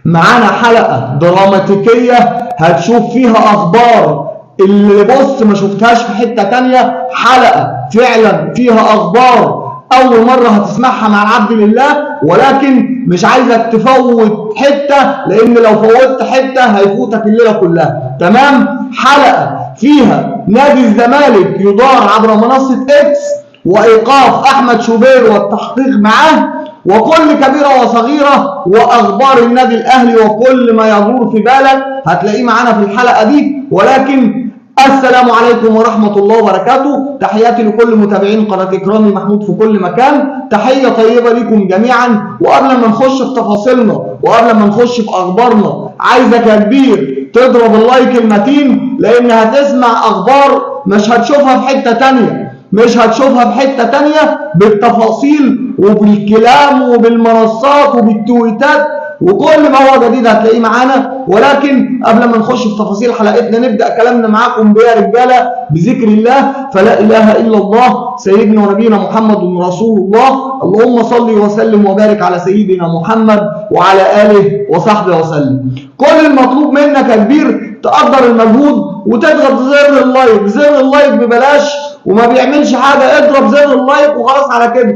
معانا حلقة دراماتيكيه هتشوف فيها اخبار اللي بص ما شفتهاش في حتة تانية. حلقة فعلا فيها اخبار اول مرة هتسمعها مع العبد لله، ولكن مش عايزك تفوت حتة، لان لو فوتت حتة هيفوتك الليلة كلها. تمام؟ حلقة فيها نادي الزمالك يدار عبر منصة اكس، وايقاف احمد شوبير والتحقيق معاه، وكل كبيرة وصغيره، واخبار النادي الاهلي وكل ما يدور في بالك هتلاقيه معانا في الحلقة دي. ولكن السلام عليكم ورحمة الله وبركاته، تحياتي لكل متابعين قناة إكرامي محمود في كل مكان، تحية طيبة لكم جميعا. وقبل ما نخش في تفاصيلنا وقبل ما نخش في أخبارنا، عايزك يا كبير تضرب ال like المتين، لأن هتسمع أخبار مش هتشوفها في حتة تانية، مش هتشوفها في حتة تانية، بالتفاصيل وبالكلام وبالمنصات وبالتويتات وكل ما هو جديد هتلاقيه معانا. ولكن قبل ما نخش في تفاصيل حلقتنا نبدأ كلامنا معاكم بيا رجالة بذكر الله، فلا إله إلا الله سيدنا ونبينا محمد رسول الله، اللهم صل وسلم وبارك على سيدنا محمد وعلى آله وصحبه وسلم. كل المطلوب منك يا كبير تقدر المجهود وتضغط زر ال like، زر ال like ببلاش وما بيعملش حاجة، اضرب زر ال like وخلاص على كده،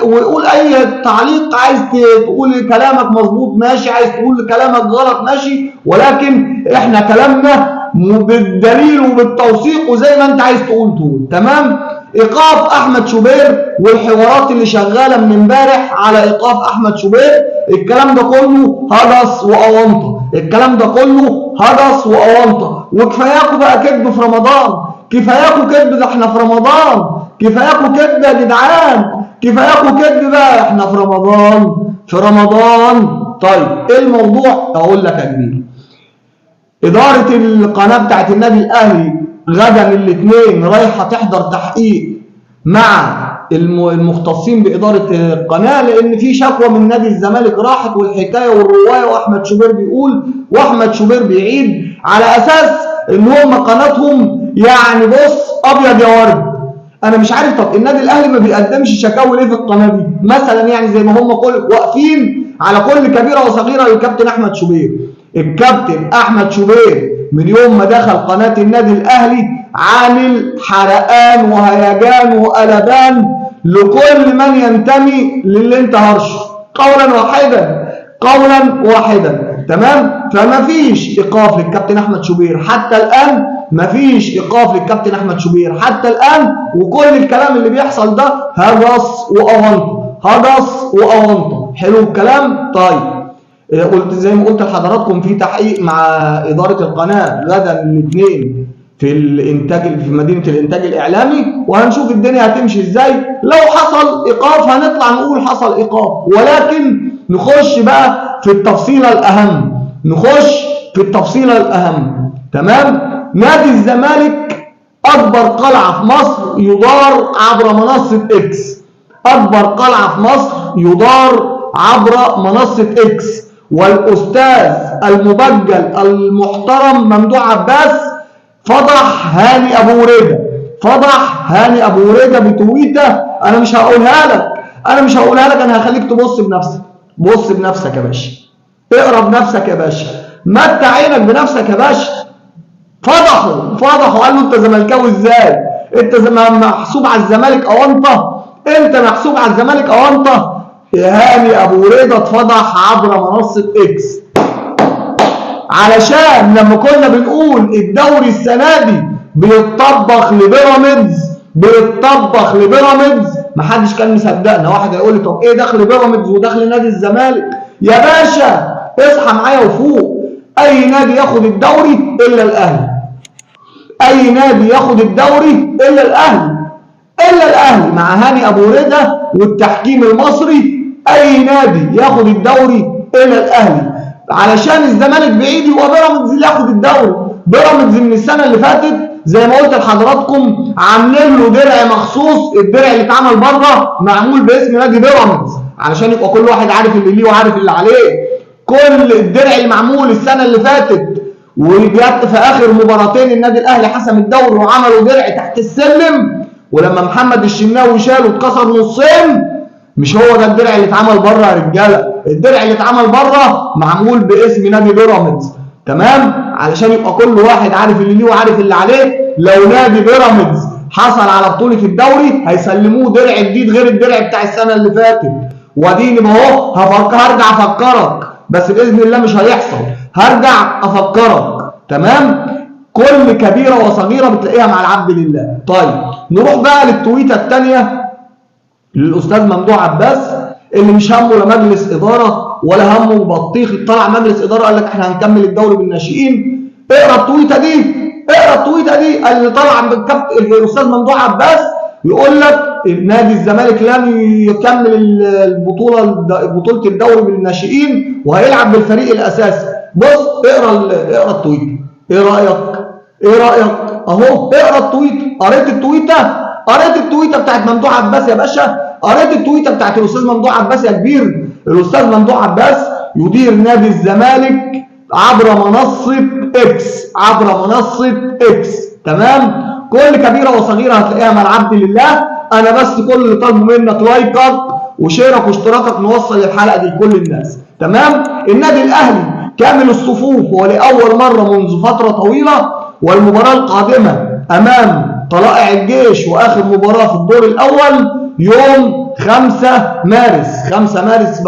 وقول اي تعليق، عايز تقول كلامك مظبوط ماشي، عايز تقول كلامك غلط ماشي، ولكن احنا كلامنا بالدليل وبالتوثيق وزي ما انت عايز تقول تقول. تمام؟ ايقاف احمد شوبير والحوارات اللي شغالة من امبارح على ايقاف احمد شوبير، الكلام ده كله هجس واونطه، الكلام ده كله هجس واونطه. وكفاياكوا بقى كذب في رمضان، كفاياكوا كذب، ده احنا في رمضان، كفاياكوا كذب يا جدعان، كفاياكوا كذب بقى، احنا في رمضان، في رمضان. طيب ايه الموضوع؟ اقول لك يا كبير، ادارة القناة بتاعت النادي الاهلي غدا الاثنين رايحة تحضر تحقيق مع المختصين بادارة القناة، لان في شكوى من نادي الزمالك راحت، والحكاية والرواية، واحمد شوبير بيقول واحمد شوبير بيعيد، على اساس ان هم قناتهم يعني بص ابيض يا ورد. انا مش عارف، طب النادي الاهلي ما بيقدمش شكاوي ليه في القناة دي مثلا؟ يعني زي ما هم كل واقفين على كل كبيرة وصغيره للكابتن احمد شوبير. الكابتن احمد شوبير من يوم ما دخل قناة النادي الاهلي عامل حرقان وهيجان وقلبان لكل من ينتمي للي انت هرشه، قولا واحدا، قولا واحدا. تمام؟ فما فيش ايقاف للكابتن احمد شوبير حتى الان، ما فيش ايقاف للكابتن احمد شوبير حتى الان، وكل الكلام اللي بيحصل ده هجس واونطه، هجس واونطه. حلو الكلام؟ طيب قلت زي ما قلت لحضراتكم في تحقيق مع ادارة القناة غدا الاثنين في الانتاج في مدينة الانتاج الاعلامي، وهنشوف الدنيا هتمشي ازاي. لو حصل ايقاف هنطلع نقول حصل ايقاف، ولكن نخش بقى في التفصيله الاهم، نخش في التفصيله الاهم. تمام؟ نادي الزمالك اكبر قلعه في مصر يدار عبر منصة اكس، اكبر قلعه في مصر يدار عبر منصة اكس، والاستاذ المبجل المحترم ممدوح عباس فضح هاني ابو وريده، فضح هاني ابو وريده بتويته. انا مش هقولها لك، انا مش هقولها لك، انا هخليك تبص بنفسك، بص بنفسك يا باشا، اقرا بنفسك يا باشا، متع عينك بنفسك يا باشا. فضحوا، فضحوا، قال له انت زملكاوي ازاي؟ انت محسوب على الزمالك اونطه، انت محسوب على الزمالك اونطه. هاني ابو وريده اتفضح عبر منصة اكس، علشان لما كنا بنقول الدوري السنة دي بيتطبخ لبيراميدز، بيتطبخ لبيراميدز، محدش كان مصدقنا. واحد هيقول لي طب ايه دخل بيراميدز ودخل نادي الزمالك؟ يا باشا اصحى معايا وفوق، اي نادي ياخد الدوري الا الاهلي، اي نادي ياخد الدوري الا الاهلي، الا الاهلي مع هاني ابو وريده والتحكيم المصري، اي نادي ياخد الدوري الا الاهلي. علشان الزمالك بعيد يبقى بيراميدز اللي ياخد الدوري. بيراميدز من السنة اللي فاتت زي ما قلت لحضراتكم عاملين له درع مخصوص، الدرع اللي اتعمل بره معمول باسم نادي بيراميدز علشان يبقى كل واحد عارف اللي ليه وعارف اللي عليه. كل الدرع المعمول السنة اللي فاتت وجت في اخر مباراتين النادي الاهلي حسم الدوري وعملوا درع تحت السلم، ولما محمد الشناوي شاله اتكسر نصين. مش هو ده الدرع اللي اتعمل بره يا رجاله. الدرع اللي اتعمل بره معمول باسم نادي بيراميدز، تمام؟ علشان يبقى كل واحد عارف اللي ليه وعارف اللي عليه. لو نادي بيراميدز حصل على بطوله الدوري هيسلموه درع جديد غير الدرع بتاع السنة اللي فاتت. واديني اهو هرجع افكرك، بس باذن الله مش هيحصل، هرجع افكرك، تمام؟ كل كبيرة وصغيره بتلاقيها مع العبد لله. طيب نروح بقى للتويته الثانية للاستاذ ممدوح عباس، اللي مش همه لا مجلس ادارة ولا همه بطيخ. طلع مجلس ادارة قال لك احنا هنكمل الدوري بالناشئين. اقرا التويته دي، اقرا التويته دي اللي طلع من الكابتن الاستاذ ممدوح عباس، يقول لك نادي الزمالك لن يكمل البطولة، بطوله الدوري بالناشئين، وهيلعب بالفريق الاساسي. بص اقرا التويته، ايه رايك؟ ايه رايك؟ اهو اقرا التويته. قريت التويته؟ قريت التويته بتاعت ممدوح عباس يا باشا؟ قريت التويته بتاعت الاستاذ ممدوح عباس يا كبير؟ الاستاذ ممدوح عباس يدير نادي الزمالك عبر منصة اكس، عبر منصة اكس، تمام؟ كل كبيرة وصغيره هتلاقيها مع العبد لله. انا بس كل اللي طالبه منك لايكك وشيرك واشتراكك، نوصل الحلقة دي لكل الناس، تمام؟ النادي الاهلي كامل الصفوف ولاول مرة منذ فترة طويلة، والمباراة القادمة امام طلائع الجيش واخر مباراة في الدور الاول يوم 5 مارس، 5 مارس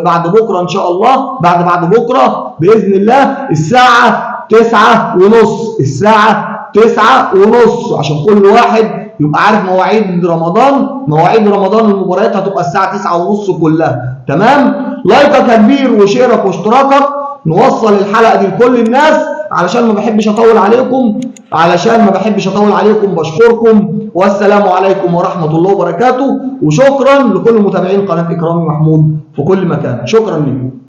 بعد بكره ان شاء الله، بعد بكره باذن الله الساعة 9:30، الساعة 9:30، عشان كل واحد يبقى عارف مواعيد رمضان. مواعيد رمضان المباريات هتبقى الساعة 9:30 كلها، تمام؟ لايكك يا كبير وشيرك واشتراكك، نوصل الحلقة دي لكل الناس، علشان ما بحبش اطول عليكم، علشان ما بحبش اطول عليكم. بشكركم والسلام عليكم ورحمة الله وبركاته، وشكرا لكل متابعين قناة اكرامي محمود في كل مكان. شكرا لكم.